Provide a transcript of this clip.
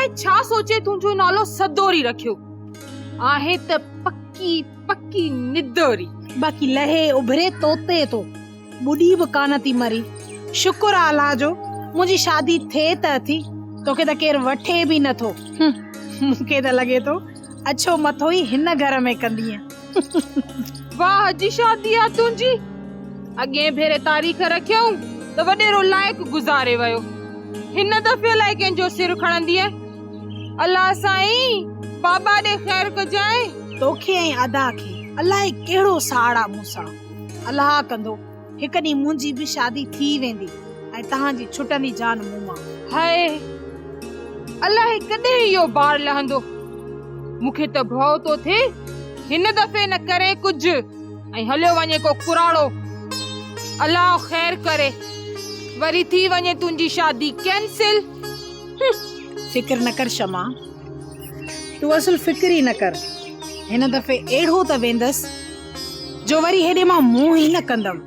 الائي ڇا سوچي تنهنجو نالو سدوري رکيو. آهي ته پڪي پڪي ندوري. باقي لهي اڀري توتي ٿو. ٻڏي به ڪانه ٿي مري. شڪر آ الله جو منهنجي شادي ٿئي ته اٿي. توکي ته ڪير وٺي به نه ٿو. مون کي ته لڳي ٿو اڇو مٿو ئي هن گهر ۾ ڪندينء. واهه جي شادي آ تنهنجي. اڳئين ڀيري تاريخ رکيائون ته وڏيرو لائق گذاري ويو. هن دفعي الائي ڪنهن جو سر کڻندينء. الله سائين بابا ڏي خير ڪجانء. توکي ۽ ادا کي الائي ڪهڙو ساڙ آ مون سان. الله ڪندو هڪ ڏينهن منهنجي به شادي ٿي ويندي ۽ توهان جي ڇٽندي جان مون مان. هاء الائي ڪڏهن اهو بار لهندو. مون کي ته ڀؤ ٿو ٿئي هن دفعي نه ڪري ڪجهه ۽ هليو وڃي ڪو ڪراڙو. الله خير ڪري وري ٿي وڃي تنهنجي شادي ڪينسل. فڪر نه ڪر شمع تون اصل فڪر ئي نه ڪر. هن دفعي اهڙو ته ويندس جو وري هيڏي مان منهن ئي نه ڪندم.